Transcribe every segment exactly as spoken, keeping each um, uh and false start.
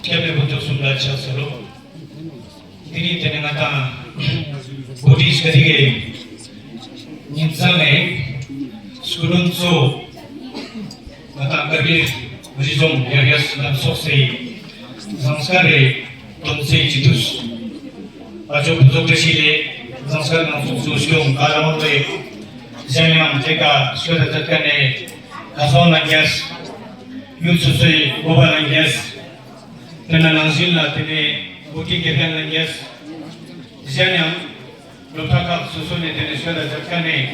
སྐྱབས་གནས་བུ་ཕྲུག་གསུམ་ལ་ཕྱག་འཚལ་ལོ། དེ་རིང་དེ་ནས་ང་དང་བོད་རིགས་ས་ཁུལ་གྱི་ཉིན་མཚན་ནས་སྐུ་མགྲོན་གཙོ་ང་དང་དཀར་སྦིས་རི་རྫོང་རྒྱ་རྒྱ་ལ་སོགས་སའི་ཟངས་དཀར་རི་དོན་རྩེ་སྤྱི་འཐུས་པ་ཇོ་བུ་ཚོགས་བཀྲ་ཤིས་ལས་ཟངས་དཀར་ནང་ཚོགས་གཙོ་སྐྱོང་ག་ར་མང་པོས་གཞན་ཡང་དེ་ག་ཤོད་ད་ཚད་ཀ་ནས་ག་སོང་ལ་རྒྱས་ཡུལ་སོ་སོའི་བོད་པ་ལ་རྒྱས། དེ་ནང་ནང་བཞིན་ལ་དེ་ནས་བོད་ཀྱི་དགེ་རྒན་ལ་རྒྱས། གཞན་ཡང་སློབ་གྲྭ་ཁག་སོ་སོ་ནས་དེ་ནས་ཤོད་ལ་མཛད་མཁན་ནས་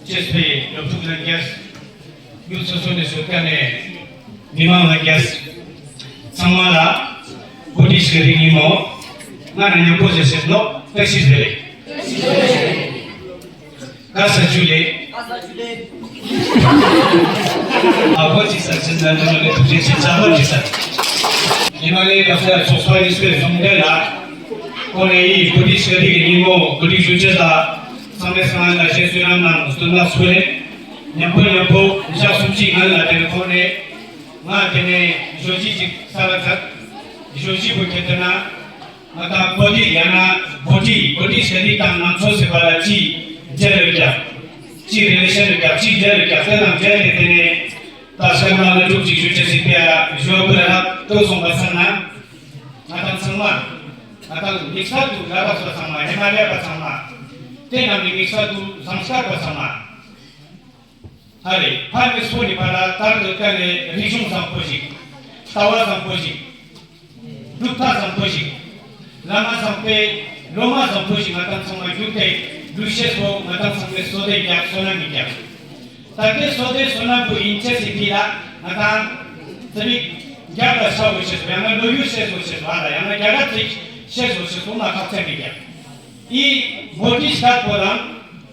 བཅས་པའི་སློབ་ཕྲུག་ལ་རྒྱས། ཡུལ་སོ་སོ་ནས་ཤོད་མཁན་ནས་མི་མང་ལ་རྒྱས། ཚང་མ་ལ་བོད་རིགས་ཀྱི་རིག་གནས་མོ་ང་ན་མཉམ་པོ་ཞེས་ཟེར་ནོ། བཀྲ་ཤིས་བདེ་ལེགས། ག་ས་ཇུ་ལེ། ཨ་ཁོ་ཅི་ས་ཅི་ན་ན་ན་ཐུགས་རྗེ་ཆེ། ཚ་བ་ཅི་ས། ཉི་མ་ལས་ཀ་ས་ཚོགས་པ་ཡིན་སྤེལ་གཞུང་འབྲེལ་ལ། ཁོ་ནས་ཡིས་བོད་རིགས་ཤ་རིགས་ཉིན་མོ་བོད་རིགས་ཞུ་ཆེ་ལ། ཚང་མས་སང་ལ་ཞེས་སུ་རང་ནང་སྟོན་ན་སུ་རེད། ཉམ་པོ་ཉམ་པོ་ཞག་གསུམ་གཅིག་ངན་ལ་དེ་ནས་ཁོ་ནས། ང་དེ་ནས་ཞོ་ཅི་ཅིག་ས་ལ་ཚར། ཞོ་ཅི་བོ་ཁྱེད་དེ་ན། ང་དང་བོད་རིགས་ཡང་ན་བོད་རིགས་བོད་རིགས་ཟེར་རིགས་དང་ནང་ཆོས་ཟེར་བ་ལ་ཅི་འབྲེལ་ཡོད་ཀྱང་། ཅི་རེ་ལེ་ཤན་ཡོད་ཀྱང་ཅི་འབྲེལ་ཡོད་ཀྱང་དེ་དང་འབྲེལ་ཏེ་དེ་ནས་ད་ཤར་མ་ལ་དྲུག་ཅིག་ཞུ་ཅེས་ཟིག་པའི་ཞོ་བོད་ལ་ལྟོས་སོང་པ་ཚང་ན། ང་དང་ཚང་མ་ང་དང་དམིགས་བསལ་དུ་ར་བ་སོ་ཚང་མ་ཧི་མ་ལ་ཡ་པ་ཚང་མ། དེ་རྣམས་ནི་དམིགས་བསལ་དུ་ཟངས་དཀར་པ་ཚང་མ། ཧ་རེ་ཕ་ནས་སོ་ནས་ཕ་ལ་དར་དུ་བཀལ་ནས་རིག་གཞུང་བཟང་པོ་ཞིག་ལྟ་བ་བཟང་པོ་ཞིག་སྒྲུབ་ཐབས་བཟང་པོ་ཞིག་བླ་མ་བཟང་པོས་སློབ་མ་བཟང་པོ་ཞིག་ང་དང་ཚང་མ་བརྒྱུད་དེ་ལུས་ཤེས་སོ་ང་དང་ཚང་མས་སོ་དེ་རྒྱག་སོ་ན་མི་རྒྱག་ད་ལྟའི་སོ་དེ་སོ་ན་བུ་ཡིན་ཆེ་སི་ཕི་ལ་ང་དང་ཙི་མིག་རྒྱབ་ལ་ཆ་བོ་ཆེ་སོ་ཡང་ན་ལོ་ཡུལ་ཤེས་སོ་ཆེ་སོ་ཨ་ལ་ཡང་ན་རྒྱ་གར་ཚིག་ཤེས་སོ་ཆེ་སོ་མ་ཁག་ཆེ་མི་རྒྱག་ཨི་བོ་ཏི་ཤ་པོ་རང་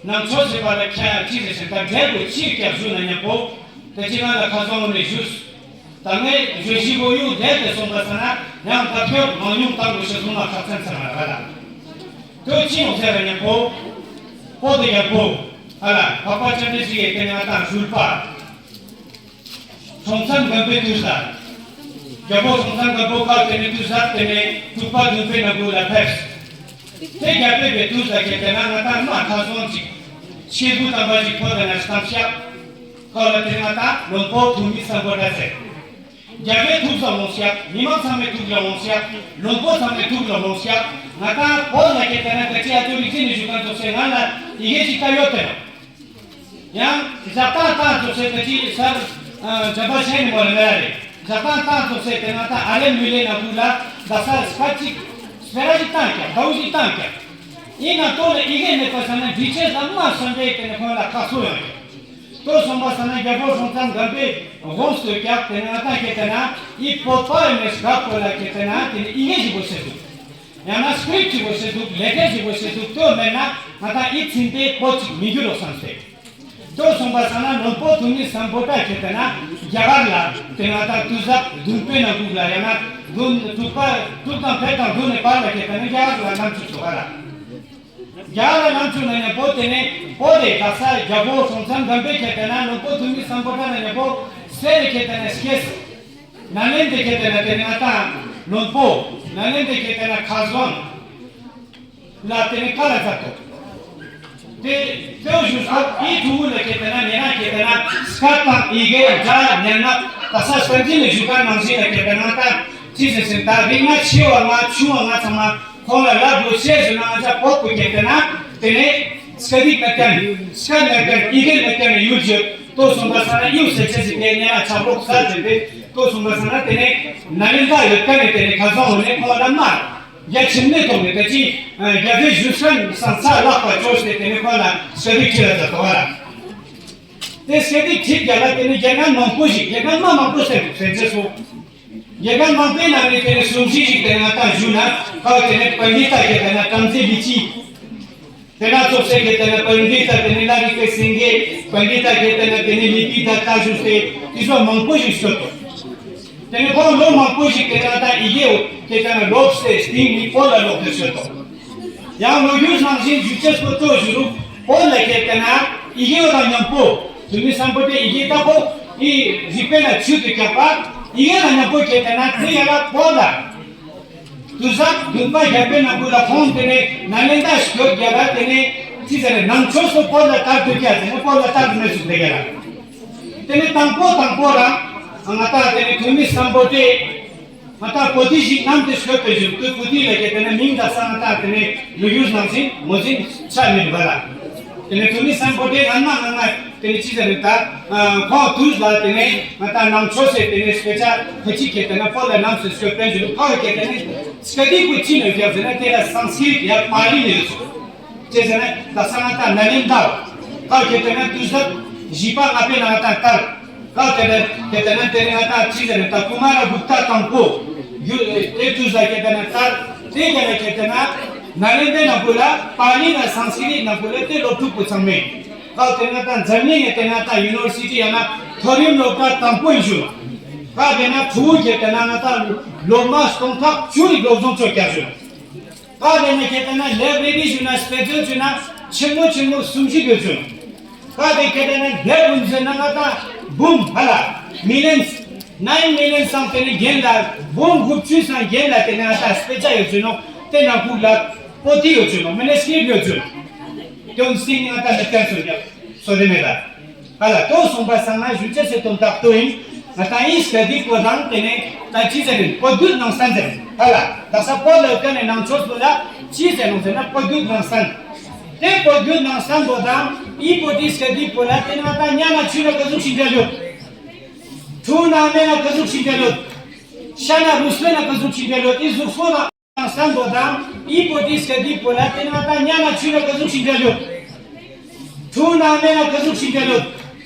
ནང་ཆོས་ཟེར་བ་ལ་ཁྱ་ཡང་ཅི་རེད་ཟེར་ད་འབྲས་བུ་ཅི་རྒྱག་ཞུ་ན་མཉམ་པོ་དེ་ཅི་ང་ལ་ཁ་སང་ནས་ཞུས། ད་ངས་བརྗོད་གཞི་བོ་ཡུལ་འདས་ཏེ་སོང་པ་ས་ན་ཡང་ཐབས་སྐྱོ་མང་ཉུང་བཏང་དགོས་ཞེས་གསུངས་ན་ཁག་ཚན་ཚན་མ་ར་ག་ལ། དོ་ཅི་ཡོང་ཟེར་ར་མཉམ་པོ། པོ་དེ་ཡག་པོ། ཨ་ལ་འཕགས་པ་སྤྱན་རས་གཟིགས་ཀྱི་དེ་ང་དང་ཞུལ་པ། སྲོང་བཙན་སྒམ་པོའི་དུས་ལ། རྒྱལ་པོ་སྲོང་བཙན་སྒམ་པོ་སྐབས་དེ་ནས་དུས་ལ་དེ་ནས་འབྲུག་པ་བདུན་པའི་ནང་ཁུལ་ལ་ཕེབས། དེ་རྒྱལ་པོའི་པའི་དུས་ལ་ཁྱེད་དེ་ན་ང་དང་མ་ཁ་སོང་ཅིག་ཤེལ་བུ་དམ་པ་ཅིག་ཕོ་དེ་ན་སྟམ་ཤག་ཁོ་ལ་དེ་ང་དང་བློན་པོ་ཐུ་མི་སམ་བྷོ་ཊ་ཟེར། རྒྱལ་པོའི་ཐུགས་ལ་འོང་ཤག་མི་མང་ཚང་མའི་ཐུགས་ལ་འོང་ཤག་བློན་པོ་ཚང་མའི་ཐུགས་ལ་འོང་ཤག་ང་དང་བོད་ལ་ཁྱེད་དེ་ན་ད་ཅི་ཨ་ཅོ་རིག་ཅི་ནས་ཞུ་གང་ཚོགས་སེ་ང་ལ་ཡི་གེ་ཅིག་ལྟ་ཡོད་དེ། ཡང་ཞག་དང་ཏང་ཚོགས་སེ་ད་ཅི་སར་འཇམ་པ་ཤེས་ནི་མོ་ལ་མེ་ར་རེད། ཞག་དང་ཏང་ཚོགས་སེ་དེ་ན་ད་ཨ་རེ་མི་ལེ་ན་བུ་ལ་ད་ས་སྐད་ཅིག་སྤེ་ར་ཅིག་བཏང་ཀྱག་ད་འུ་ཅིག་བཏང་ཀྱག་ཡིན་ན་ཏོ་ལ་ཡི་གེ་མེད་པ་ས་ན་འདི་ཆེ་ས་མ་སོན་པའི་དེ་ནས་ཁོང་ལ་ཁ་སོ་ཡོང་ཀྱག་ལྟོས་སོང་པ་ས་ན་རྒྱལ་པོ་སྲོང་བཙན་སྒམ་པོས་དགོངས་སུ་བཀྱག་དེ་ནས་ང་ཏང་ཁྱེད་དེ་ན་ཨི་བོད་པ་ཡོད་མེད་སྐབས་པོ་ལ་ཁྱེད་དེ་ན་དེ་ནས་ཨི་གེ་ཞིག་པོ་ཟེར་འདུག་ཡང་ན་སི་ཀི་རིབ་ཅིག་པོ་ཟེར་འདུག་ལེ་ཊར་ཅིག་པོ་ཟེར་འདུག་ལྟོས་མེད་ན་ང་ཏང་ཨི་ཚིམ་པའི་བོད་ཅིག་མི་འགྱུར་རོགས་བསམ་སྟེ། ལྟོས་སོང་པ་ས་ན་བློན་པོ་ཐུ་མི་སམ་བྷོ་ཊ་ཁྱེད་དེ་ན་རྒྱ་གར་ལ་དེ་ང་ཏང་དུས་ཟབ་བདུན་པའི་ནང་ཁུག་ལ་ཡང་ན་དགུན་དྲུག་པ་དྲུག་དང་བརྒྱད་དང་བདུན་ནས་བར་ལ་ཁྱེད་དེ་ན་རྒྱ་གར་ལ་ནམ་ཚུད་སོ་ག་ལ། རྒྱ་གར་ལ་ནམ་ཚུད་ན་ཡང་བོད་དེ་ནས་བོད་དེ་དག་ས་རྒྱལ་པོ་སྲོང་བཙན་སྒམ་པོའི་ཁྱེད་དེ་ན་བློན་པོ་ཐུ་མི་སམ་བྷོ་ཊ་ན་ཡང་བོད་སེ་རེ་ཁྱེད་དེ་ན་སྐྱེས། ན་ལེན་དེ་ཁྱེད་དེ་ན་དེ་ནས་ང་ཏང་བློན་པོ་ན་ལེན་དེ་ཁྱེད་དེ་ན་ཁ་སང་ལ་དེ་ནས་ཀ་ལ་མཛད་དོ། དེ་དེའོ་ཞུ་སོགས་ཨི་ཐུ་བུ་ལ་ཁྱེད་དེ་ན་ཉེ་ན་ཁྱེད་དེ་ན་སྐད་དང་ཡི་གེ་སྒྲ་ཉན་ན་ད་ས་སྟན་ཅི་ནས་ཞུ་ཁ་ནང་བཞིན་ལ་ཁྱེད་དེ་ན་ང་ཏང་ཅི་ཟེར་ཟེར་ད་རིག་ན་ཆེ་བ་ང་ཆུང་བ་ང་ཚང་མ། ཁོང་ལ་ལབ་དགོས་ཤེས་ཟེར་ན་ང་ཚ་བོད་པོ་ཁྱེད་དེ་ན་དེ་ནས་སྐད་ཡིག་ན་ཀན་སྐད་ན་ཀན་ཡི་གེ་ན་ཀན་ཡུལ་གྱི་ལྟོས་སོང་པ་ས་ན་ཡུལ་ཟེར་ཆེ་ཟེར་དེ་ཉེ་ན་ཆ་ལོག་ས་ཟེར་ཏེ་ལྟོས་སོང་པ་ས་ན་དེ་ནས་ན་ལེན་ད་ཡོད་ཀ་ནས་དེ་ནས་ཁ་སང་འོ་ནས་ཁོང་ལ་མ་རྒྱ་ཆེན་མོའི་ཐོག་ནས་ད་ཅི་རྒྱ་དེ་ཞུ་སན་ས་ཚ་ལག་པ་བཅོས་ཏེ་དེ་ནས་ཁོང་ལ་སྐད་ཡིག་ཁྱེད་ལ་ད་དོ་བ་ར་དེ་སྐད་ཡིག་ཁྱེད་རྒྱ་ལ་དེ་ནས་རྒྱ་ནག་མང་པོ་ཞིག་རྒྱ་ནག་མ་མང་པོ་ཟེར་ཟེར་ཆེ་སོང་། རྒྱལ་ཁབ་མང་པོའི་ནང་ནས་དེ་ནས་གསུང་བཤད་ཅིག་དེ་ན་ད་ཞུ་ན་ཁག་དེ་ནས་པཎྜི་ཏ་གི་དེ་ན་བྲམ་ཟེ་ལི་ཅི། དེ་ན་ཚོགས་སེ་གི་དེ་ན་པཎྜི་ཏ་དེ་ནས་ལ་རི་ཀ་སེང་གེ། པཎྜི་ཏ་གི་དེ་ན་དེ་ནས་ལི་པི་ད་ལྟ་ཞུ་སྟེ་དེ་ཚོ་མང་པོ་ཞིག་ཤོད་དོ། དེ་ནས་ཁོང་ལོ་མང་པོ་ཞིག་དེ་ན་ད་ཡི་གེ་འོ་དེ་ད་ན་ལོག་སྟེ་སྟེང་ནས་བོད་ལ་ལོག་སྟེ་ཤོད་དོ། ཡང་ལོ་རྒྱུས་ནང་བཞིན་ཞུ་ཆེས་པོ་ཏོ་ཞུ་རུ་བོད་ལ་ཁྱེད་དེ་ན་ཡི་གེ་འོ་དང་མཉམ་པོ་དུ་མི་སམ་བྷོ་ཊའི་ཡི་གེ་ལྟ་བུ་ཨི་རིག་པའི་ན་ཆུ་དུ་རྒྱག་པ། ཡི་གེ་ལ་ཉམ་པོ་ཁྱེར་ཏེ་ན་དེ་ཡ་ལ་བོད་ལ། དུས་རབས་བདུན་པ་བརྒྱད་པའི་ནང་ཁུལ་ལ་ཁོང་དེ་ནས་ནཱ་ལེནྡྲ་ཞོལ་རྒྱལ་ལ་དེ་ནས་ཅི་ཟེར་རེད། ནང་ཆོས་སུ་བོད་ལ་དར་དུས་ཀྱང་ཟེར་ན་བོད་ལ་དར་དུ་མེད་སུ་དེ་ག་ལ། དེ་ནས་དང་པོ་དང་པོ་རང་ང་ཏང་དེ་ནས་ཐོན་མི་སམ་བྷོ་ཊས་ང་ཏང་པོ་ཏི་ཞིག་བསྣམས་ཏེ་སྐྱོད་པའི་བཞིན་དུ་པོ་ཏི་ལ་ཁྱེར་ཏེ་ན་མིང་དག་ས་ང་ཏང་དེ་ནས་ལོ་རྒྱུས་ནང་བཞིན་ངོས་འཛིན་བྱ་མི་འདུག་ག་ལ། དེ་ནས་ཐོན་མི་སམ་བྷོ་ཊས་ང་ང་ང་ང་དེ་ནས་ཅི་ཟེར་རེད་ད། ཁོང་དུས་ལ་དེ་ནས་ང་ཏང་ནང་ཆོས་སེ་དེ་ནས་སྐད་ཆ་ཕལ་ཆེར་ཁྱེར་ཏེ་ན་བོད་ལ་བསྣམས་སུ་སྐྱོད་པའི་བཞིན་དུ་ཁོང་ཁྱེར་ཏེ་ན་སྐད་ཡིག་པོ་ཅི་ནས་བརྒྱབ་ཟེར་ན་དེ་ལ་སཾ་སྐྲྀ་ཏ་ཡ་པཱ་ལི་ནས་ཡོད་ཚུལ། ཅེས་ཟེར་ན་ད་ས་ང་ཏང་ནཱ་ལེནྡྲ། ཁ་ཁྱེར་ཏེ་ན་དུས་རབས་བཞི་པ་ལྔ་པའི་ནང་ད་དར། ཁ་ཁྱེར་ཏེ་ཁྱེར་ཏེ་ན་དེ་རིང་ང་ཏང་ཅི་ཟེར་ན་ད་ཀུ་མ་ར་གུབ་ཏ་དང་པོ། ཡུ་དེ་དུས་ལ་ཁྱེར་ཏེ་ན་དར། དེ་རྒྱ་ལ་ཁྱེར་ཏེ་ན་ནཱ་ལེནྡྲའི་ནང་ཁུལ་ལ་པཱ་ལི་ན་སཾ་སྐྲྀ་ཏ་ནང་ཁུལ་ལ་དེ་སློབ་ཕྲུག་པོ་ཚང་མས། ཁ་དེ་ང་ཏང་འཛམ་གླིང་ངི་དེ་ང་ཏང་ཡུ་ནི་ཝར་སི་ཊི་ཡང་ན་མཐོ་རིམ་སློབ་གྲྭ་དང་པོ་ཡིན་ཞུ། ཁ་དེ་ན་ཕྲུ་གུ་ཁྱེར་ཏེ་ན་ང་ཏང་སློབ་མ་སྟོང་ཕྲག་བཅུ་རེ་སློབ་སྦྱོང་བཅོ་རྒྱག་ཞུ། ཁ་དེ་ན་ཁྱེར་ཏེ་ན་ལེབ་རེ་རེ་ཞུ་ན་སྤེ་ཆོས་ཞུ་ན་ཆེན་མོ་ཆེན་མོ་གསུམ་བཞི་ཡོད་ཞུ། ཁ་དེ་ཁྱེར་ཏེ་ན་ལེབ་འུན་ཟེར་ན་ང་ཏང་འབུམ་ཧ་ལ་མི་ལི་ཡན་ནའིན་མི་ལི་ཡན་སང་དེ་ནི་རྒན་ལ་འབུམ་དགུ་བཅུ་སང་རྒན་ལ་དེ་ནི་ང་ཏང་སྤེ་ཆ་ཡོད་ཞུ་ནོ། དེ་ནང་ཁུག་ལ་པོ་ཏི་ཡོད་ཞུ་ནོ། མི་ནི་སྐྲིབ་ཡོད་ཞུ་ནོ། དོན་སྟེང་ང་ཏང་མི་ལྟར་སོ་རྒྱབ་སོ་རེ་མེད་ལ། ཧ་ལ་ཏོ་གསུངས་པ་སང་ན་ཞུ་ཅེས་སེ་དོན་དག་ཏོ་ཡིན། ང་ཏང་ཨིན་སྐད་དིག་པོ་དང་དེ་ནས་ད་ཅི་ཟེར་ཡིན་བོད་བརྒྱུད་ནང་བསྟན་ཟེར། ཧ་ལ་ད་ས་བོད་ལ་ཀ་ནས་ནང་ཆོས་པོ་ལ་ཅི་ཟེར་ནོ་ཟེར་ན་བོད་བརྒྱུད་ནང་བསྟན། དེ་བོད་བརྒྱུད་ནང་བསྟན་པོ་དང་ཨི་བོ་ཏི་སྐད་དིག་པོ་ལ་དེ་ནས་ང་ཏང་ཉ་ན་ཆུ་ལ་ག་ཟུག་ཅིག་འབྲེལ་ཡོད། ཁྲུ་ན་མེ་ལ་ག་ཟུག་ཅིག་འབྲེལ་ཡོད། ཤ་ན་རུས་པེ་ལ་ག་ཟུག་ཅིག་འབྲེལ་ཡོད། ཨི་གཟུགས་སོ་ན། ནང་བསྟན་པོ་དང་ཨི་བོ་ཏི་སྐད་དིག་པོ་ལ་དེ་ནས་ང་ཏང་ཉ་ན་ཆུ་ལ་ག་ཟུག་ཅིག་འབྲེལ་ཡོད། ཁྲུ་ན་མེ་ལ་ག་ཟུག་ཅིག་འབྲེལ་ཡོད།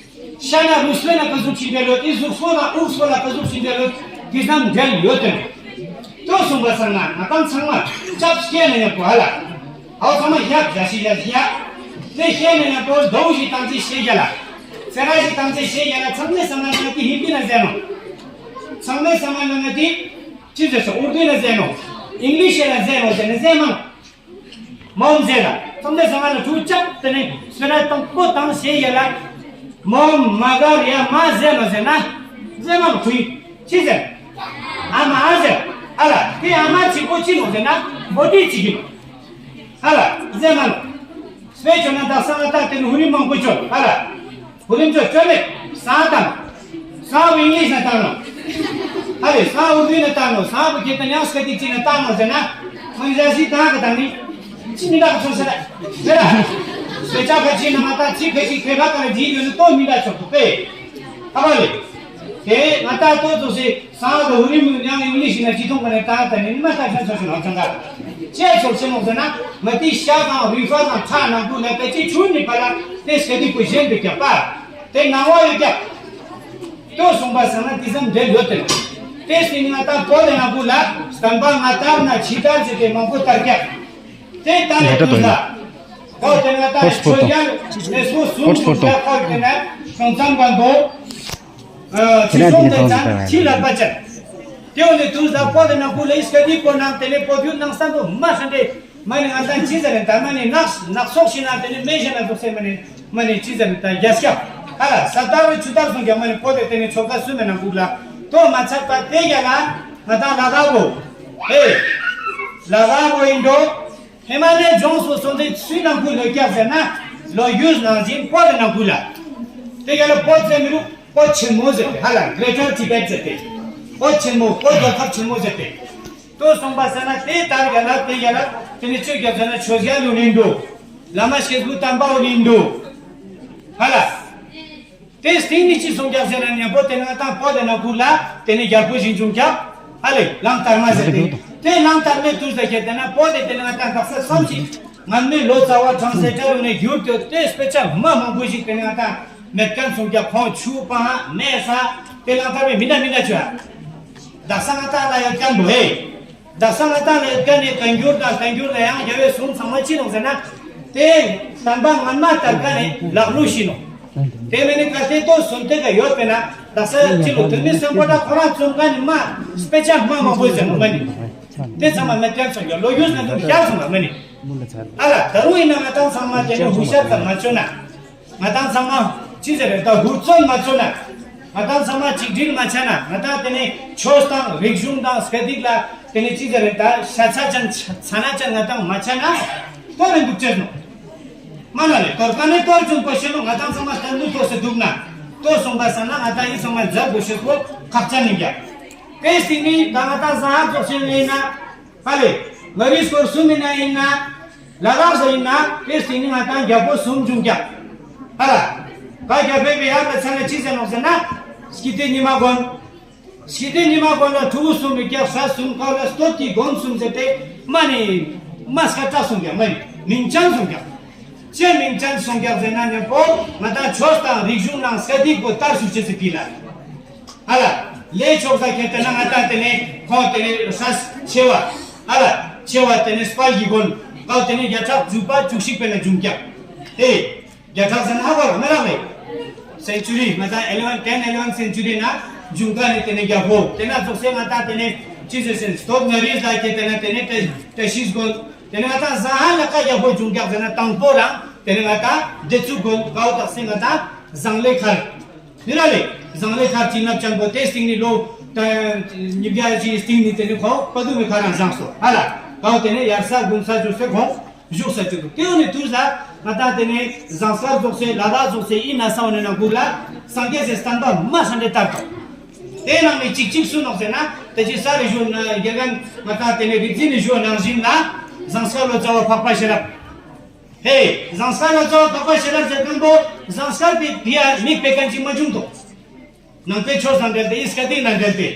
ཤ་ན་རུས་པེ་ལ་ག་ཟུག་ཅིག་འབྲེལ་ཡོད། ཨི་གཟུགས་སོ་ན་དབུགས་སོ་ལ་ག་ཟུག་ཅིག་འབྲེལ་ཡོད། དེ་ཙམ་འབྲེལ་ཡོད་དེ། ཏོ་གསུངས་པ་སང་ན་ང་ཏང་ཚང་མ་ཅབ་སྐྱེ་ནས་ཡང་གོ་ཧ་ལ། ཨའོ་ཚང་མ་ཡག་ཡ་ཤི་ཡ་ཤི་ཡ། དེ་སྐྱེ་ནས་ཡང་གོ་དོ་ཞིག་བཏང་ཅི་ཤེས་ཡ་ལ། ཚེ་ར་ཞིག་བཏང་ཅི་ཤེས་ཡ་ལ། ཚང་མས་སང་ན་ང་ཏི་ཧིན་དི་ན་ཟེར་ནོ། ཚང་མས་སང་ན་ང་ཏི། ཅི་ཟེར་སོ། ཨུར་དུ་ན་ཟེར་ནོ། ཨིང་ལིཤ་ན་ཟེར་ནོ་ཟེར་ན་ཟེར་མང་། མོམ་ཟེར་ལ། ཚང་མས་སང་ན་ལ་ཐུག་ཅབ་དེ་ནས་སོ་ན་དང་པོ་དང་ཤེས་ཡ་ལ། མོམ་མ་ག་ར་ཡ་མ་ཟེར་ནོ་ཟེར་ན། ཟེར་མང་ཁུ་ཡི། ཅི་ཟེར། ཨ་མ་ཨ་ཟེར། ཨ་ལ། དེ་ཨ་མ་ཅིག་པོ་ཅི་ནོ་ཟེར་ན། བོ་ཏི་ཅིག་ཡིན། ཨ་ལ། ཟེར་མང་། སྤེ་ཆོས་ན་ད་སང་ཨ་ད་དེ་ནི་ཧུ་རི་མང་པོ་ཆོ། ཨ་ལ། ཧུ་རི་མ་ཆོ་ཆོ་མེད། ས་དང་། ས་བོ་ཨིང་ལིཤ་ན་བཏང་ནོ། ཨ་རེ་ས་ཨུར་དུ་ན་བཏང་ནོ། ས་བོ་ཁྱེད་ད་ཉག་སྐད་དིག་ཅིག་ན་བཏང་ནོ་ཟེར་ན། ཁོང་ཞ་སི་ད་ག་ད་ནི། ཅི་མི་འདྲ་ག་ཆོ་ཟེར་ན། ཟེར་ར། སྤེ་ཆ་ག་ཅི་ན་མ་ད་ཅི་ག་ཅི་ཁེ་ག་ག་ལ་ཇི་ཡོད་ནི་ཏོ་མི་འདྲ་ཆོ་ཏོ་པེ། ཨ་བ་ལེ། དེ་ང་ད་ཏོ་ཏོ་སེ། སང་ལ་ཧུ་རི་མུ་ཉང་ཨིང་ལིཤ་ན་ཅི་ཐོང་ག་ནས་ཏང་ཏ་ནི་མ་ཏང་ཤན་ཚོ་ཤུ་ནང་ཚང་ག་ཅེ་ཚོ་ཆེ་མོ་ཟེར་ན་མ་ཏི་ཤ་དང་རུས་ཧྥ་དང་ཁྲག་ནང་ཁུ་ལ་ཏེ་ཅི་ཆུ་ནི་པ་ལ་ཏེ་སྐད་དི་ཀུ་གཞན་དུ་རྒྱབ་པ་ཏེ་ནང་བ་ཡོད་རྒྱབ། ཏོ་སོང་པ་ཟེར་ན་ཏི་ཙམ་འབྲེལ་ཡོད་དེ། ཏེ་སི་ནི་ང་ཏང་བོད་ལ་ནང་ཁུ་ལ་སྟན་པ་ང་ཏར་ན་ཕྱི་ཏར་ཟེར་ཏེ་མང་པོ་ཏར་རྒྱབ། ཏེ་ཏར་ཡོད་དུ་ལ། ཏོ་ཏེ་ང་ཏང་ཆོས་རྒྱལ་ལས་སོ་སུ་ཏུ་རྒྱབ་ཁག་ཏེ་ན་སོང་ཙམ་པ་འདོ། ཁྱི་སོང་དེ་ཙམ་ཁྱི་ལ་པ་ཅན། དེ་འོ་ནི་དུས་ད་པོ་དེ་ནང་ཁུ་ལ་ཨིས་ཀ་དི་པོ་ནང་དེ་ནས་པོ་བརྒྱུད་ནང་བསྟན་པོ་མ་ཧྲན་ཏེ་མ་ནི་ང་ད་ཅི་ཟེར་ནས་ད་མ་ནི་ནགས་ནགས་ཚོགས་ཤིག་ན་དེ་ནས་མེ་ཤ་ན་ཚོགས་སེ་མ་ནི་མ་ནི་ཅི་ཟེར་ནས་ད་རྒྱ་སྐྱབས་ཧ་ལ་ས་ད་བའི་ཆུ་དར་སོང་རྒྱ་མ་ནི་པོ་དེ་དེ་ནས་ཆོ་ག་སུ་མེ་ནང་ཁུ་ལ་ཏོ་མ་ཚར་པ་དེ་རྒྱ་ལ་ང་ད་ལ་དྭགས་པོ་ཨེ་ལ་དྭགས་པོ་ཡིན་འགྲོ། ཧི་མ་ལའི་ལྗོངས་སུ་སོང་སྟེ་སུའི་ནང་ཁུ་ལོ་རྒྱག་ཟེར་ན་ལོ་ཡུལ་ནང་བཞིན་པོ་དེ་ནང་ཁུ་ལ། དེ་རྒྱ་ལ་པོ་ཙེ་མི་རུ། པོ་ཆེན་མོ་ཟེར་ཏེ་ཧ་ལ་Greater Tibet ཟེར་ཏེ། པོ་ཆེན་མོ་པོ་རྒྱལ་ཁབ་ཆེན་མོ་ཟེར་ཏེ། ཏོ་སོང་པ་ཟེར་ན་དེ་ལྟར་རྒྱ་ལ་དེ་རྒྱ་ལ་དེ་ནི་ཆོས་རྒྱལ་ཟེར་ན་ཆོས་རྒྱལ་ལུ་ནིན་འདུག། བླ་མ་སྐྱེས་བུ་དམ་པ་འོ་ནིན་འདུག། ཧ་ལ། དེ་སྟེང་ནི་ཅི་སོང་རྒྱག་ཟེར་ན་ཉམ་པོ་དེ་ནི་ང་ཏང་པོ་དེ་ན་ཁུ་ལ་དེ་ནི་རྒྱལ་པོ་བཞིན་བྱུང་རྒྱག་ཧ་ལེ་གླང་དར་མ་ཟེར་ཏེ། དེ་གླང་དར་མའི་དུས་ཟེར་ཁྱེར་དེ་ན་པོ་དེ་དེ་ནི་ང་ཏང་དག་ས་བསམ་ཞིག་ང་མི་ལོ་ཙཱ་བ་གྲངས་སེ་ཅར་རུ་ནས་བསྒྱུར་ཏེ་དེ་སྤེ་ཆ་མ་མང་པོ་ཞིག་དེ་ནི་ང་ཏང་མེད་མཁན་སོང་རྒྱག་ཁོང་ཆུ་པ་མེ་ས་དེ་གླང་དར་མའི་མི་འདྲ་མི་འདྲ་བྱོས་ཨ། དག་ས་ང་ཏང་ལ་ཡོད་མཁན་བོ་ཧེ། དག་ས་ང་ཏང་ལ་ཡོད་མཁན་ནི་བཀའ་འགྱུར་དང་བསྟན་འགྱུར་ལ་ཡང་རྒྱལ་བའི་གསུང་ཚང་མ་ཅི་ནོག་ཟེར་ན། དེ་བསྟན་པ་སྔན་མ་དར་མཁན་ནི་ལག་ལུགས་ཤིག་ནོག། དེ་མིན་ནི་གལ་ཏེ་ཏོ་སོན་ཏེ་ག་ཡོད་པས་ན་དག་ས་ཅི་ལོ་དོན་མི་སེམས་པོ་ད་ཁོ་རང་བཙུན་མཁན་ནི་མ་སྤེ་ཆ་མ་མང་པོ་ཟེར་ནོག་མ་ནི། དེ་ཚང་མ་མེད་མཁན་སོང་རྒྱག་ལོ་ཡུས་ན་དུ་བཞག་སོང་ང་མ་ནི། ཨ་ལ་ད་རུང་ཡིན་ན་ང་ཏང་ཚང་མ་དེ་ནི་ཧུ་ཤར་ཙམ་མ་བྱོས་ན། ང་ཏང་ཚང་མ་ཅི་ཟེར་རེད་ད་ཧུར་བརྩོན་མ་བྱོས་ན། ང་ཏང་ཚང་མ་གཅིག་སྒྲིལ་མ་ཆགས་ན། ང་ཏང་དེ་ནས་ཆོས་དང་རིག་གཞུང་དང་སྐད་ཡིག་ལ་དེ་ནས་ཅི་ཟེར་རེད། ད་ཤ་ཚ་ཅན་ཚ་ན་ཅན་ང་ཏང་མ་ཆགས་ན་ལྟོ་རེ་འདུག་ཅེས་ནོ། མ་ན་ལེ་གཏོར་ཀ་ནས་གཏོར་བྱུང་པ་ཤེས་ནོ། ང་ཏང་ཚང་མ་ལྟ་འདུག་ཐོག་སེ་འདུག་ན་ལྟོ་སོང་པ་ས་ན་ང་ཏང་ཡིན་ཚང་མ་མཛའ་བོ་ཤེས་པོ་ཁག་ཅན་ཡིན་རྒྱ། དེ་སྟེང་ནས་ད་ང་ཏང་ཟ་ཧ་ཚོགས་ཤིང་ཡིན་ན། ཧ་ལེ། ང་རིས་སྐོར་གསུམ་ཡིན་ན་ཡིན་ན། ལ་ལག་སོ་ཡིན་ན། དེ་སྟེང་ནས་ང་ཏང་རྒྱལ་པོ་གསུམ་བྱུང་རྒྱ། ཧ་ལ། ད་རྒྱལ་པོའི་བེ་ཡར་ལ་ཚ་ན་ཅི་ཟེར་ནོག་ཟེར་ན། སྐྱིད་དེ་ཉི་མ་དགོན། ཞི་བདེ་ཉི་མ་དགོན་ལ་ཕྲུ་གུ་གསུམ་རིགས་བརྒྱ་ས་གསུམ་ཁ་ལ་སྟོད་ཀྱི་དགོན་གསུམ་ཟེར་ཏེ་མ་ནི་མ་སྐད་གྲགས་སོང་ཀྱང་མ་ནི་མིང་ཅན་སོང་ཀྱང་། ཅེས་མིང་ཅན་སོང་ཀྱང་ཟེར་ན་ཉམ་པོ་ང་ཏང་ཆོས་དང་རིག་གཞུང་ནང་སྐད་ཡིག་པོ་དར་སུ་ཆེ་སི་ཕི་ལ། ཧ་ལ། ལས་ཆོག་ས་ཁྱེད་ལྟ་ན་ང་ཏང་དེ་ནས་ཁོང་དེ་ནས་ས་ཆེ་བ། ཧ་ལ། ཆེ་བ་དེ་ནས་སྤར་གྱི་དགོན་ཀའོ་དེ་ནས་བརྒྱ་ཕྲག་བཅུ་པ་བཅུ་གཅིག་པའི་ལ་འབྱུང་ཀྱང་། ཧེ། བརྒྱ་ཕྲག་ཟེར་ན་ཧ་གོ་ར་མི་རག་ལེ། སེན་ཅུ་རི་ང་ད་ཨེ་ལེ་ཝན་ཊེན་ཨེ་ལེ་ཝན་སེན་ཅུ་རི་ན་འབྱུང་ཀ་ནི་དེ་ནས་རྒྱལ་པོ་དེ་ན་རྫོགས་སེ་ང་ད་དེ་ནས་ཅི་ཟེར་སེན་སྟོབས་ན་རིས་ལ་ཁྱེད་དེ་ན་དེ་ནས་བཀྲ་བཀྲ་ཤིས་དགོན་དེ་ནས་ང་ད་ཟ་ཧ་ལ་ཀ་རྒྱལ་པོ་འབྱུང་རྒྱག་ཟེར་ན་དང་པོ་རང་དེ་ནས་ང་ད་བདེ་ཚུགས་དགོན་ཀའོ་དག་སེ་ང་ད་ཟངས་ལེ་མཁར་ནི་ར་ལེ་ཟངས་ལེ་མཁར་གྱི་ནབ་ཅན་པོ་དེ་སྟེང་ནི་ལོ་ད་ཉིས་བརྒྱ་ཅིག་སྟེང་ནི་དེ་ནས་ཁོ་པ་དུ་མི་ཁ་རང་བཟང་སོ་ཧ་ལ་ཀའོ་དེ་ནས་ཡར་ས་དགུན་ས་ཅུ་སེ་ཁོང་བཞུགས་ས་ཅིག་འདུག་དེ་འོ་ནས་དུས་ལ་ང་ད་དེ་ནས་ཟངས་དཀར་རྫོགས་སེ་ལ་དྭགས་རྫོགས་སེ་ཨི་ན་ས་འོ་ནས་ན་འགུག་ལ་སངས་རྒྱས་སེ་བསྟན་པ་མ་ཧྲན་ཏེ་དར་དང་། དེ་ནང་ནས་གཅིག་གཅིག་སུ་ནོག་ཟེར་ན་དེ་ཅི་ས་རེ་ཞུ་ན་དགེ་རྒན་ང་ད་དེ་ནས་རིག་འཛིན་ནས་ཞུ་ནང་བཞིན་ལ་ཟངས་དཀར་ལོ་ཙཱ་བ་འཕགས་པ་ཤེས་རབ། ཧེ། ཟངས་དཀར་ལོ་ཙཱ་བ་འཕགས་པ་ཤེས་རབ་ཟེར་མཁན་པོ་ཟངས་དཀར་པའི་ཕི་ཡ་མིག་པའི་མཁན་གཅིག་མ་བྱུང་དོ། ནང་པའི་ཆོས་དང་འབྲེལ་ཏེ་ཨིས་ཀ་ཏི་ནང་འབྲེལ་ཏེ།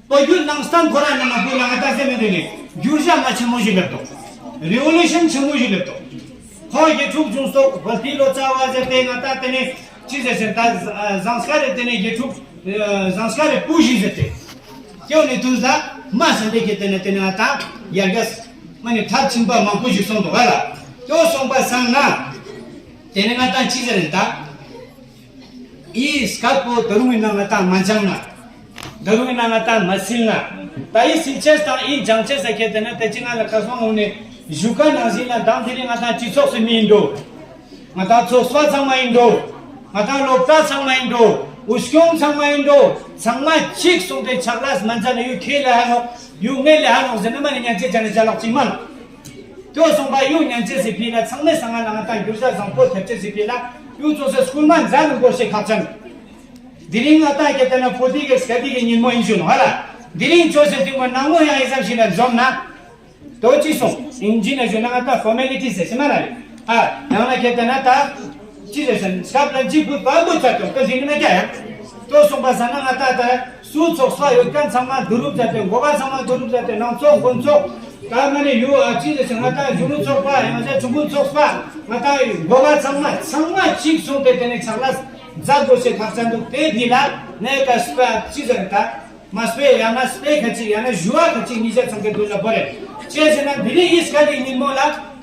ལོ་རྒྱུས་ནང་བསྟན་ཁོ་རང་ནང་ན་བུ་ལ་ང་ད་སེ་མེ་དེ་ནི་འགྱུར་བ་མ་ཆེན་མོ་ཞིག་ལེབ་ཏོ། རི་ཝོ་ལུ་ཤན་ཆེན་མོ་ཞིག་ལེབ་ཏོ། ཁོང་གི་ཕྲུག་བྱུང་སོགས་བ་ཏི་ལོ་ཙཱ་བ་ཟེར་ཏེ་ང་ད་དེ་ནི་ཅི་ཟེར་ཟེར་ད་ཟངས་དཀར་རེ་དེ་ནི་གི་ཕྲུག་ཟངས་དཀར་རེ་བུ་ཞིག་ཟེར་ཏེ། སྐྱོ་ནི་དུས་ལ་མ་ཟེར་ཏེ་གི་དེ་ནི་དེ་ནི་ང་ད་ཡར་རྒྱས་མ་ནི་མཐར་ཕྱིན་པ་མང་པོ་ཞིག་སོང་དོ་ག་ལ། སྐྱོ་སོང་པ་སང་ན། དེ་ནི་ང་ད་ཅི་ཟེར་ད། ཨི་སྐབས་པོ་ད་རུང་ཡིན་ན་ང་ད་མ་སྦྱངས་ན། ད་རུང་ཡིན་ན་ང་ད་མ་སིལ་ན། ད་ཨི་སིལ་ཅེས་དང་ཨི་སྦྱང་ཅེས་ཟེར་ཁྱེད་དེ་ན་དེ་ཅི་ང་ལ་ཁ་སང་འོང་ནས་བཞུགས་ཁ་ནང་བཞིན་ལ་དང་དེ་རིང་ང་ད་སྤྱི་ཚོགས་སུ་མི་ཡིན་འགྲོ། ང་ད་ཚོགས་པ་ཚང་མ་ཡིན་འགྲོ། ང་ད་སློབ་གྲྭ་ཚང་མ་ཡིན་འགྲོ། འུ་སྐྱོང་ཚང་མ་ཡིན་འགྲོ། ཚང་མ་གཅིག་གསུང་སྟེ་ཕྱག་ལས་མ་མཛད་ན་ཡུ་ཁེ་ལ་ཧ་ནོ། ཡུ་ངེ་ལ་ཧ་ནོ་ཟེར་ན་མ་ནི་ཉན་ཅེས་ཅ་ནི་ཅ་ལག་ཅིག་མ་ནོ། དེ་སོང་པ་ཡུ་ཉན་ཅེས་སི་ཕི་ལ་ཚང་མས་སང་ང་ལ་ང་ད་འགྱུར་བ་བཟང་པོ་ཐེབས་ཅེས་སི་ཕི་ལ་ཡུ་ཚོགས་སེ་སྐུལ་མ་མཛད་ནུ་གོ་ཤེས་ཁག་ཅན། དེ་རིང་ང་ད་ཁྱེད་ལྟ་ན་བོད་དུས་ཀྱི་སྐད་དུས་ཀྱི་ཉིན་མོ་ཡིན་ཞུ་ནོ་ཧ་ལ། དེ་རིང་ཆོས་སེ་ཐིང་མོ་ནང་མོ་ཡང་ཡིན་ཙམ་ཞིག་ལ་འཛོམས་ན། དོ་ཅི་སོང་ཨིན་ཇི་ན་ཞུ་ན་ང་ད་ཕོར་མེ་ལི་ཊི་ཟེར་ཤེས་མ་ན་རེད། ཨ་ཡང་ན་ཁྱེད་ལྟ་ན་ད། ཅི་ཟེར་ཤན་སྐབས་ལ་ཅི་བུ་བ་བུ་ཚ་ཀྱོག་ཏོ་ཟིན་ན་ཀྱ་ཡང་། ལྟོ་སོང་པ་ས་ན་ང་ད་ད་སུ་ཚོགས་པ་ཡོད་མཁན་ཚང་མ་བསྡུ་རུབ་མཛད་དེ་འགོ་པ་ཚང་མ་བསྡུ་རུབ་མཛད་དེ་ནང་ཚོགས་དགོན་ཚོགས་ད་མ་ནི་ཡུ་ཨ་ཅི་ཟེར་ཤན་ང་ད་གཞོན་ནུ་ཚོགས་པ་ཡང་ཟེར་ཆུང་ཀུན་ཚོགས་པ་ང་ད་འགོ་པ་ཚང་མ་ཚང་མ་གཅིག་སོང་སྟེ་དེ་ནས་ཕྱག་ལས་མཛད་དགོས་ཞེས་ཁག་ཅན་འདུག་དེ་འདི་ལ་ནས་ཀ་སྤེ་ཅི་ཟེར་ད་མ་སྤེ་ཡང་ན་སྤེ་ཁ་ཅིག་ཡང་ན་ཞུ་བ་ཁ་ཅིག་ཉིས་བརྒྱ་ཚང་གི་དུས་ལ་བོ་རེད། ཅེས་ཟེར་ན་འདི་ནི་ཨིས་ཀ་ལི་ཉིན་མོ་ལ་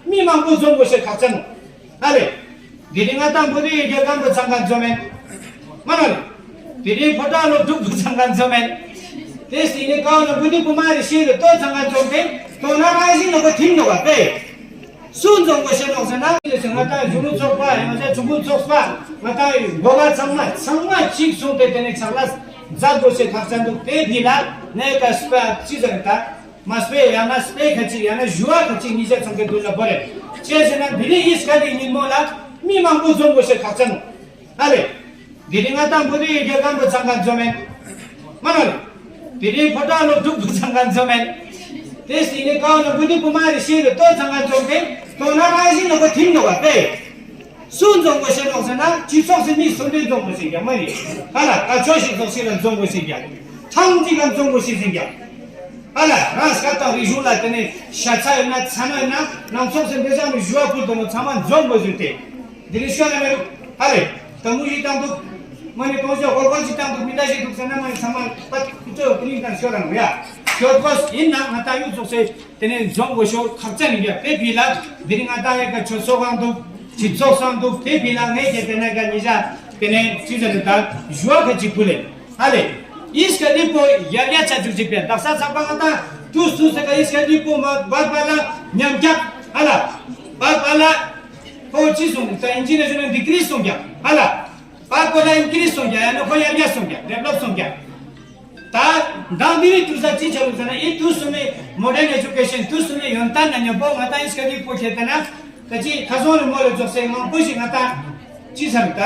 མི་མང་པོ་འཛོམས་དགོས་ཞེས་ཁག་ཅན་འདུག་ཨ་ལེ། དེ་རིང་ང་དང་པོ་དེ་ཡི་གེ་སྐམ་པོ་ཚང་ག་འཛོམས་མེད། མ་ན་ལེ། དེ་རིང་ཕོ་བྲང་ལོ་དྲུག་པོ་ཚང་ག་འཛོམས་མེད། དེ་སྟེང་ནས་ཀའོ་ལ་བུ་དེ་བུ་མ་རེ་ཤེས་ལེ་ལྟོ་ཚང་ག་འཛོམས་ཏེ་ལྟོ་ན་རང་བཞིན་ལ་གོ་ཐིམ་ནོ་བ་པེ། སུ་འཛོམས་དགོས་ཤེས་ནོག་ཟེར་ན་དེ་ང་དང་གཞོན་ནུ་ཚོགས་པ་ཡང་ན་ཆུང་ཀུན་ཚོགས་པ་ང་དང་འགོ་པ་ཚང་མ་ཚང་མ་གཅིག་སོང་སྟེ་དེ་ནས་ཕྱག་ལས་མཛད་དགོས་ཤེས་ཁག་ཅན་འདུག་དེ་འདི་ལ་ནས་ཀ་སྤེ་ཅི་ཟེར་ད། མ་སྤེ་ཡང་ན་སྤེ་ཁ་ཅིག་ཡང་ན་ཞུ་བ་ཁ་ཅིག་ཉིས་བརྒྱ་ཚང་གི་དུས་ལ་བོ་རེད། ཅེས་ཟེར་ན་འདི་རིང་ཨིས་ཀ་ལི་ཉིན་མོ་ལ་མི་མང་པོ་འཛོམས་དགོས་ཤེས་ཁག་ཅན་ནོ། ཨ་ལེ། དེ་རིང་ང་དང་པོ་དེ་ཡི་གེ་སྐམ་པོ་ཚང་ག་འཛོམས་མེད། མ་ན་ལེ། དེ་རིང་ཕོ་བྲང་ལོ་དྲུག་པོ་ཚང་ག་འཛོམས་མེད། དེ་སྟེང་ནས་ཀའོ་ལ་བུ་དེ་བུ་མ་རེ་ཤེས་ལེ་ལྟོ་ཚང་ག་འཛོམས་ཏེ་ལྟོ་ན་རང་བཞིན་ལ་གོ་ཐིམ་ནོ་བ་པེ། སུ་འཛོམས་དགོས་ཤེས་ནོག་ཟེར་ན་སྤྱི་ཚོགས་སུ་མི་སུ་འདྲ་འཛོམས་དགོས་ཤེས་ཀྱང་མ་ཡིན། ཧ་ལ་ཀ་ཆོས་ཤིག་ཚོགས་ཤིག་ལ་འཛོམས་དགོས་ཤེས་ཀྱང་། ཐང་ཅིག་ག་འཛོམས་དགོས་ཤེས་ཟིན་ཀྱང་། ཨ་ལ་རང་སྐད་དང་རིག་གཞུང་ལ་དེ་ནས་ཤ་ཚ་ཡོད་ན་ཚ་ན་ཡོད་ན་ནང་ཚོགས་སུ་འདི་ཚང་མི་ཞུ་བ་ཕུལ་དུ་མོ་ཚང་མ་འཛོམས་དགོས་ཟེར་ཏེ། འདི་རིང་ཤོད་ན་མེད་རུ། ཨ་ལེ། དང་མོ་ཞིག་བཏང་འདུག་མ་ནི་གོང་ཞོག་ཧོལ་ཧོལ་ཞིག་བཏང་འདུག་མི་འདྲ་ཞིག་འདུག་ཟེར་ན་མ་ནི་ཚང་མ་པ་ཀུ་ཅོ་ཀུ་ནིང་དང་ཤོད་རང་ཡ། ཤོད་དགོས་ཡིན་ན་ང་ད་ཡུ་ཚོགས་སེ་དེ་ནས་འཛོམས་དགོས་ཤོག་ཁག་ཅན་ཡིན་ཡ་དཔེ་བི་ལ་འདི་རིང་ང་ད་ཡ་ག་ཆོས་ཚོགས་གང་འདུག་སྤྱི་ཚོགས་སང་འདུག་དེ་བི་ལ་ངས་ཀྱི་དེ་ན་ག་ཉི་ཤ་དེ་ནས་ཅི་ཟེར་ད་ཞུ་བ་ག་ཅིག་ཕུལ་ལེ། ཨ་ལེ། ཨིས་ཀ་ནི་པོ་ཡར་ཡ་ཆ་ཅུག་ཅིག་པས་དག་ས་ཚགས་པ་ང་ད་ཏུ་སུ་ས་ག་ཨིས་ཀ་ནི་པོ་མ་བར་བར་ལ་ཉམས་རྒྱག་ཨ་ལ། བར་བར་ལ་ཁོ་ཅི་སོང་ད་ཨིན་ཇི་ནེ་ཤ་ནལ་ཌི་གི་རི་སོང་རྒྱག་ཨ་ལ། བར་བར་ ཁོ་ལ་ཨིན་ཀི་རིས་སོང་རྒྱ་ཡ་ན་ཁོ་ཡར་རྒྱས་སོང་རྒྱ་ཌེབ་ལོབ་སོང་རྒྱ། ད་མདང་དེ་རིང་དུས་ས་ཅི་ཆ་རུ་ཟེར་ན་ཨི་དུས་སུ་ནི་མོ་ཌན་ཨེ་ཇུ་ཀེ་ཤན་དུས་སུ་ནི་ཡོན་ཏན་ན་ཉམ་པོ་ང་ཏང་ཨིས་ཀ་དི་པོ་ཁྱེར་ཏེ་ན་ད་ཅི་ཁ་སང་ལ་མོ་ལ་འཇོག་སེ་མང་པོ་ཞིག་ང་ཏང་ཅི་ཟེར་ད་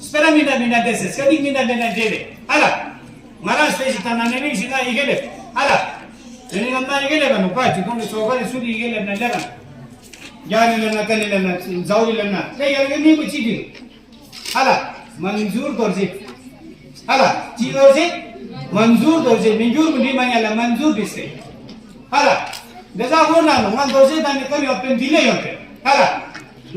སྤེ་ར་མི་འདྲ་མི་འདྲ་འདྲེ་སེ་སྐད་ཡིག་མི་འདྲ་མི་འདྲ་འདྲེ་རེད་ཨ་ལ། ང་རང་སྤེ་ཞིག་ད་ན་ནི་མིང་ཞིག་ང་ཡི་གེ་ལེབ་ཨ་ལ། དེ་ནི་ང་མ་ཡི་གེ་ལེབ་ནོ་པ་ཅི་གོང་གི་ཚོ་བ་ནི་སུ་ཡི་གེ་ལེབ་ན་ལེབ་ན། རྒྱ་ནི་ལེབ་ན་ཀ་ནི་ལེབ་ན་ཛའུ་རི་ལེབ་ན་དེ་ཡར་གི་མིང་པོ་ཅི་གི། ཨ་ལ། མན་ཛུར་རྡོ་རྗེ། ཨ་ལ། ཅི་རྡོ་རྗེ། མན་ཛུར་རྡོ་རྗེ་མི་འགྱུར་མི་འདྲི་མ་ཉལ་ལ་མན་ཛུར་འདྲི་སེ། ཨ་ལ། འདི་ཟ་ཧོར་ན་ནོ་ང་རྡོ་རྗེ་དང་ནི་ཀར་ཡོད་པའི་འདི་ལས་ཡོད་པའི་ཨ་ལ།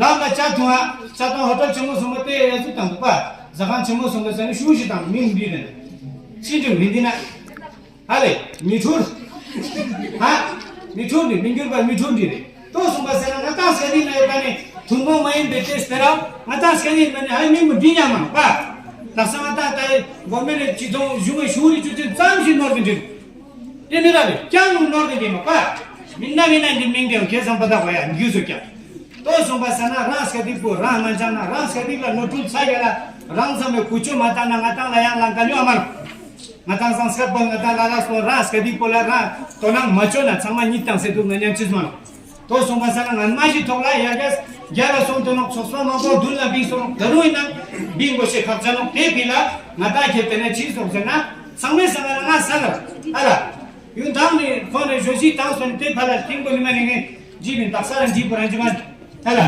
ལམ་ལ་ཇ་འཐུང་ཨ་ཇ་འཐུང་ཧོ་ཊལ་ཆེན་མོ་སོང་པ་དེ་ཡ་ཟུ་དང་འདུག་པ་ཟ་ཁང་ཆེན་མོ་སོང་པ་ཟ་ནི་ཤུ་ཞིག་དང་མིང་འདི་རེད། ཅི་འདྲི་མི་འདི་ན། ཨ་ལེ། མི་འཁྲུལ། ཧ། མི་འཁྲུལ་ནི་མི་འགྱུར་བ་མི་འཁྲུལ་འདི་རེད། ལྟོས་སོང་པ་ཟེར་ན་ང་ཏང་སྐད་ཡིག་ན་ཡོད་པ་ནི་ཐུན་མོང་མ་ཡིན་པའི་ཏེ་སྤེ་ར་ང་ཏང་སྐད་ཡིག་ན་ནི་ཧ་མི་མི་འདི་ཉམས་མ་པ། ལགས་སོ་ང་ཏང་ད་གོ་མེ་ནི་ཅི་ཐོང་གཞུང་གི་ཞུ་རི་ཅུ་ཅི་ཙམ་ཞིག་ནོར་གི་འདྲི། ཏེ་མི་ར་ལེ་ཀྱང་ནོར་གི་འདི་མ་པ། མི་ན་མི་ན་འདི་མིང་དེ་ཁེ་བཟང་པ་ད་བ་ཡ་འགྱུར་སོ་ཀྱང་། ལྟོས་སོང་པ་ཟེར་ན་རང་སྐད་ཡིག་པོ་རང་མ་འཇམ་ན་རང་སྐད་ཡིག་ལ་ནོར་འཁྲུལ་ཚ་ཡ་ལ་རང་ཚང་མའི་ཀུ་ཅོ་མ་བཏང་ན་ང་ཏང་ལ་ཡང་ལང་ཀ་ཉོ་ཨ་མ་རུ། ང་ཏང་ཟངས་དཀར་པ་ང་ཏང་ལ་ལ་སོ་རང་སྐད་ཡིག་པོ་ལ་རང་དོ་སྣང་མ་བཅོ་ན་ཚང་མ་གཉིད་བཏང་སེ་འདུག་ན་ཉམས་ཅི་སོང་ལོ། ལྟོས་སོང་པ་ཟེར་ན་ང་མ་ཞིག་ཐོག་ལ་ཡར་རྒྱས་རྒྱ་ལ་སོང་དོ་ནོ་ཚོགས་པ་མང་པོ་མདུན་ལ་བིང་སོང་ད་རུང་ཡིན་ན་བིང་དགོས་ཤེས་ཁག་ཅན་ནོ་དེ་བི་ལ་ང་ཏང་ཁྱེད་དེ་ནས་ཅི་སོང་ཟེར་ན་ཚང་མའི་ས་ང་ལ་ང་ས་ལ་ཨ་ལ། ཡུན་དང་ནི་ཁོང་ནས་བཞོ་ཞིག་བཏང་སོང་དེ་ཕ་ལ་ཐིང་པོ་ནི་མ་ནི་ངས་འཇིག་ནི་དག་ས་ལ་འཇིག་པོ་རང་འཇིག་མ་ཨ་ལ།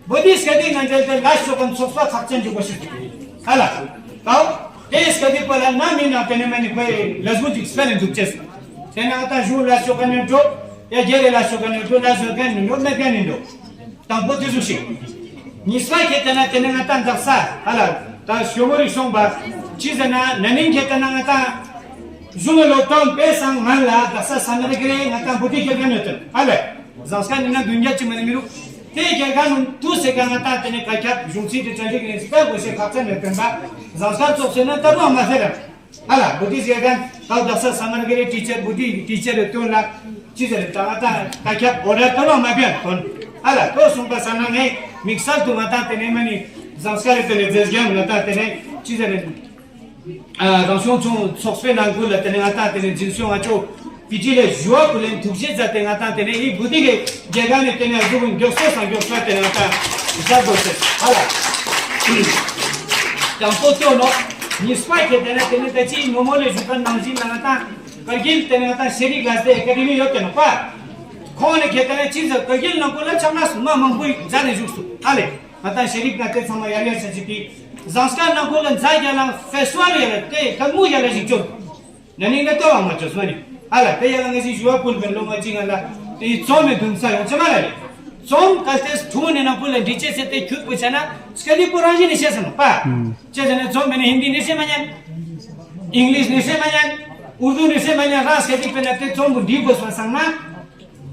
བོ་དྷི་སྐད་ཡིག་ནང་འཇལ་ཏེ་ལ་ཤོ་གན་ཚོགས་པ་ཁག་ཅན་གྱི་གོ་ཤེས་ཨ་ལ། ཀའོ། དེ་སྐད་ཡིག་པོ་ལ་ན་མི་ན་དེ་ནས་མ་ནི་ཁོའི་ལ་ཟུ་ཅིག་སྤེལ་ནས་འཛུགས་ཅེས། དེ་ནས་ང་ཏང་གཞུང་ལ་ཤོ་གན་ནས་འགྲོ། ཡ་རྒྱལ་ལས་ལ་ཤོ་གན་ནས་འགྲོ་ལ་ཟོ་གན་ནས་འགྲོ་མེད་གན་ནས་འགྲོ། དང་པོ་དེ་ཟུག་ཤིག་གཉིས་པ་ཁྱེད་དེ་ན་དེ་ནས་ང་ཏང་འདག་ས་ཨ་ལ། ད་ཞོ་མོ་རིག་སོང་པ། ཅི་ཟེར་ན་ན་ནིང་ཁྱེད་དེ་ན་ང་ཏང་གཞུང་ལ་ལོ་ཏོན་པེ་སང་ང་ལ་འདག་ས་ས་མ་རི་ཀ་རེ་ང་ཏང་བུ་དེ་ཁྱེད་གན་ཡོད་དོན་ཨ་ལ། ཟངས་དཀར་ནི་ན་བདུན་བརྒྱ་ཅིག་མ་ནི་མི་རུ། དེ་རྒྱལ་ཁབ་ནང་དུ་ཟེར་ག་ང་ཏང་དེ་ནི་བཀའ་ཁྱབ་གཞུང་ཚིག་དེ་བྲལ་རིག་ནི་སྤེལ་དགོས་ཤེས་ཁག་ཚན་མེད་པས་པ། ཟངས་དཀར་ཚོགས་ཟེར་ན་ལྟ་བུ་མ་ཟེར་ར། ཨ་ལ་བུ་དི་ཟེར་ག་ད་བདག་ས་ས་མར་གི་རེ་ཊི་ཆར་བུ་དི་ཊི་ཆར་རེ་སྟོན་ལ་ཅི་ཟེར་ད་ང་ཏང་བཀའ་ཁྱབ་ཨོ་ཌར་ལྟ་བུ་མ་སྤེལ་དོན། ཨ་ལ་ལྟོས་སོང་པ་ས་ན་ངས་དམིགས་བསལ་དུ་ང་ཏང་དེ་ནི་མ་ནི་ཟངས་དཀར་རེ་དེ་ནི་མཛད་རྒྱང་ང་ཏང་དེ་ནི་ཅི་ཟེར། རང་སྐྱོང་ཚོགས་པའི་ནང་ཁུལ་ལ་དེ་ནས་ང་ཏང་དེ་ནས་འཛིན་སྐྱོང་ང་ཅོ་པི་ཏི་ལས་ཞུ་བ་ཀུན་ལས་ཐུགས་རྗེ་མཛད་དེ་ང་ཏང་དེ་ནས་ཨི་བུ་དི་གི་རྒྱལ་ཁ་ནས་དེ་ནས་གཟུགས་མགྱོགས་སེ་སང་མགྱོགས་སེ་དེ་ནས་ང་ཏང་མཛད་དགོས་ཟེར་ཧ་ལ། དང་པོ་ཏོ་ནོ་གཉིས་པ་ཁྱེད་དེ་ནས་དེ་ནས་ད་ཅི་ནོ་མོ་ལས་ཞུ་ཁ་ནང་བཞིན་ལ་ང་ཏང་ཀར་གིལ་དེ་ནས་ང་ཏང་ཤེས་རིག་ལ་སྟེ་ཨེ་ཀ་ཌེ་མི་ཡོད་དེ་ནོ་པ། ཁོང་ནས་ཁྱེད་དེ་ནས་ཅི་ཟེར་ཀར་གིལ་ནང་ཁུལ་ལ་ཆབ་ན་སུ་མ་མང་པོ་མཛད་ནས་བཞུགས་སུ་ཧ་ལས། ང་ཏང་ཤེས་རིག་ན་དེ་ཚང་མ་ཡར་ཡར་བྱ་ཅིག་དེ། ཟངས་དཀར་ནང་ཁུལ་ལ་མཛའ་རྒྱ་ལ་ཕེ་སི་ཊི་ཝལ་ཡ་ལ་དེ་ཁ་མུ་ཡ་ལ་ཞིག་བཅོ། ན་ནིང་ན་ལྟོ་བ་མ་བཅོ་སོ་ནི། ཨ་ལ་དེ་ཡ་ལ་ང་ཞིག་ཞུ་བ་ཕུལ་བའི་ལོ་མ་ཅིག་ང་ལ་དེ་ཡི་ཚོམ་མེ་དུམ་ཚ་ཡོང་ཆེ་མ་ལ་ཡི། ཚོམ་ག་ལྟེ་ཐུང་ནི་ནང་ཁུལ་ལ་འདི་ཅེ་ཟེར་དེ་ཁྱུད་པོ་ཆ་ན་སྐད་ཡིག་པོ་རང་བཞིན་ནི་ཤེས་ས་ནོ་པ། ཅེ་ཟེར་ན་ཚོམ་མེ་ནི་ཧིན་དི་ནི་ཤེས་མ་ཉན། ཨིང་ལིཤ་ནི་ཤེས་མ་ཉན། ཨུར་དུ་ནི་ཤེས་མ་ཉན་རང་སྐད་ཡིག་པེ་ན་དེ་ཚོམ་པོ་འདི་དགོས་སོང་སང་ན།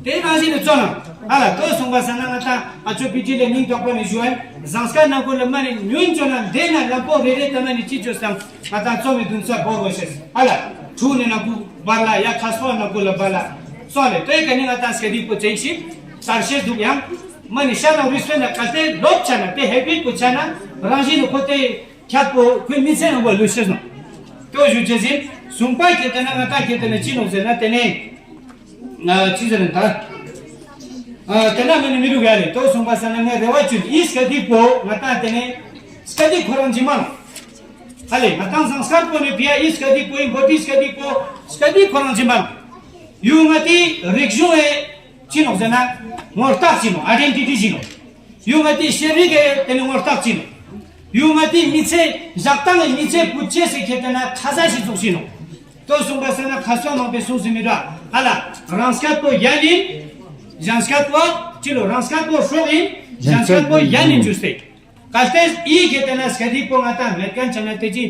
དེ་རང་བཞིན་དུ་བཙོན་ནམ། ཨ་ལ་ལྟོས་སོང་པ་ས་ན་ང་ཏང་ཨ་ཅོ་པི་ཅི་ལས་མིང་ཐོགས་པ་ནས་ཞུ་ཨན་ཟངས་དཀར་ནང་ཁུལ་ལ་མ་ནི་ཉུན་བཅོ་ན་འདས་ན་ལམ་པོ་རེ་རེ་ལྟ་ན་ནི་ཅི་བཅོས་སམ་ང་ཏང་བཙོན་མི་བདུན་ཚ་བོར་བ་ཤེས། ཨ་ལ་ཁྲུ་ནི་ནང་ཁུལ་བར་ལ་ཡ་ཁ་སོ་ནང་ཁུལ་ལ་བར་ལ་སོང་ལས་དེ་ག་ནི་ང་ཏང་སྐད་ཡིག་པོ་ཅན་ཞིག་དར་ཤེས་འདུག་ཡང་མ་ནི་ཤ་ནང་རུས་སོན་ན་ག་ཏེ་ལོབ་ཆ་ན་དེ་ཧེ་བིཊ་པོ་ཆ་ན་རང་བཞིན་དུ་ཁོ་དེ། ཁྱབ་པོ་ཁོའི་མི་ཚེ་རིང་པོ་ལུས་ཤེས་སོང་། ལྟོས་ཞུ་བྱེད་ཟིན། གསུམ་པ་ཁྱེད་དེ་ན་ང་ཏང་ཁྱེད་དེ་ན་ཅི་ནོག་ཟེར་ན་དེ་ནས། ང་ཅི་ཟེར་ན་ད། ཨ་དེ་ན་མི་ནི་མི་རུ་ག་ལེ་ལྟོས་སོང་པ་ས་ན་ངས་རེ་བ་བཅོལ་ཨི་སྐད་ཡིག་པོ་ང་ཏང་དེ་ནས། སྐད་ཡིག་ཁོ་རང་འཇིག་མ་ནོག་ཧ་ལེ་ང་ཏང་ཟངས་དཀར་པོ་ནས་བི་ཡ་ཨི་སྐད་ཡིག་པོ་ཨིན་བོ་དི་སྐད་ཡིག་པོ་སྐད་ཡིག་ཁོ་རང་འཇིག་མ་ནོག་ཡུ་ང་ཏི་རིག་གཞུང་ཨེ། ཅི་ནོག་ཟེར་ན། ངོ་རྟགས་ཅི་ནོག་ཨའི་ཌེན་ཊི་ཊི་ཅི་ནོག་ཡུ་ང་ཏི་ཤེས་རིག་གི་དེ་ནི་ངོ་རྟགས་ཅི་ནོག་ཡུ་ང་ཏི་མི་ཚེ་བཞག་སྟངས་མི་ཚེ་བུ་ཅེ་སི་ཁྱེད་དེ་ན་ཁྲ་ས་ཞིག་ཚུགས་ཤིག་ནོག་ལྟོས་སོང་པ་ས་ན་ཁ་སོ་མང་པའི་སུང་སི་མི་འདྲ་ཧ་ལ་རང་སྐད་པོ་ཡན་ཡིན། གཞན་སྐད་པོ་ཅི་ལོ་རང་སྐད་པོ་སྲོག་ཡིན། གཞན་སྐད་པོ་ཡན་ཡིན་ཇུ་སྟེ། གལ་ཏེ་ཨི་ཁེ་ཏེ་ན་སྐད་ཡིག་པོ་ང་ཏང་མེད་མཁན་ཆ་ན་དེ་ཅི།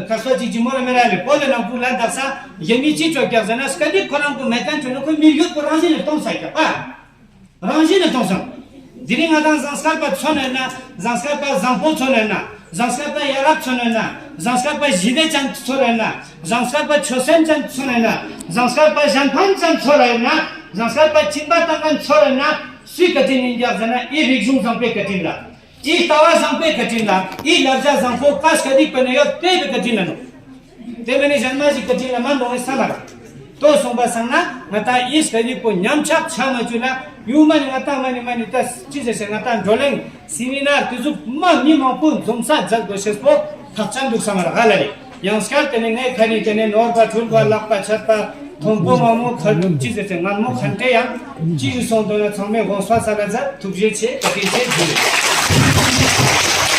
ཁ་སོ་ཅི་ཅི་མོ་ལ་མེ་ར་ལེ་པོ་ལེ་ནང་ཁུལ་ལ་འདག་ས་ཡེ་མི་ཅི་ཅོ་རྒྱག་ཟེར་ན་སྐད་ཡིག་ཁོ་རང་པོ་མེད་མཁན་ཆ་ན་ཁོ་མི་ཡུལ་པོ་རང་བཞིན་ལས་གཏོང་ས་རྒྱག་པ། རང་བཞིན་ལས་གཏོང་ས། དེ་རིང་ང་ཏང་ཟངས་དཀར་པ་ཚོ་ནས་ན་ཟངས་དཀར་པ་བཟང་པོ་ཚོ་ནས་ན་ཟངས་དཀར་པ་ཡ་རབས་ཚོ་ནས་ན་ཟངས་དཀར་པ་ཞི་བདེ་ཅན་ཚོ་ནས་ན་ཟངས་དཀར་པ་ཆོད་སེམས་ཅན་ཚོ་ནས་ན་ཟངས་དཀར་པ་གཞན་ཕན་ཅན་ཚོ་ལ་ཡིན་ན་ཟངས་དཀར་པ་སྦྱིན་པ་བཏང་མཁན་ཚོ་ལ་ཡིན་ན་སུའི་བཀའ་དྲིན་ཡིན་རྒྱག་ཟེར་ན་ཨི་རིག་གཞུང་བཟང་པོའི་བཀའ་དྲིན་ལ། ཨི་ལྟ་བ་བཟང་པོའི་བཀའ་དྲིན་ལ། ཨི་ལབ་བྱ་བཟང་པོ་ཀ་སྐད་ཡིག་པ་ནས་ཡོད་དེ་བའི་བཀའ་དྲིན་ལ་ནོ། དེ་མིན་ནི་གཞན་མ་ཞིག་བཀའ་དྲིན་ལ་མ་འདོང་བའི་ས་ལ་ར། ལྟོས་སོང་པ་སང་ན་ང་ད་ཨི་སྐད་ཡིག་པོ་ཉམས་ཆག་ཆ་མ་བཅུག་ན་ཡུ་མ་ནི་ང་ད་མ་ནི་མ་ནི་ད་ཅི་ཟེར་ཟེར་ང་ད་བགྲོ་གླེང་སི་མི་ནར་དེ་ཚོ་མ་མི་མང་པོ་འཛོམས་ས་མཛད་དགོས་ཤེས་པོ་ཐག་ཆ་འདུག་ས་མ་ར་ག་ལ་རེད། ཡང་སྐྱར་དེ་ནས་ངས་ཁ་ནས་དེ་ནས་ནོར་བ་འཁྲུལ་བ་ལག་པ་ཆད་པ་མཐོན་པོ་མང་མོ་ཁ་ཅི་ཟེར་ཏེ་ངན་མོ་ཁ་འདྲེ་ཡང་ཅི་ཡིན་སོང་དོན་ལ་ཚང་མས་དགོངས་པ་ས་ལ་མཛད། ཐུགས་རྗེ་ཆེ། བཀའ་དྲིན་ཆེ། ཇུ་ལེ།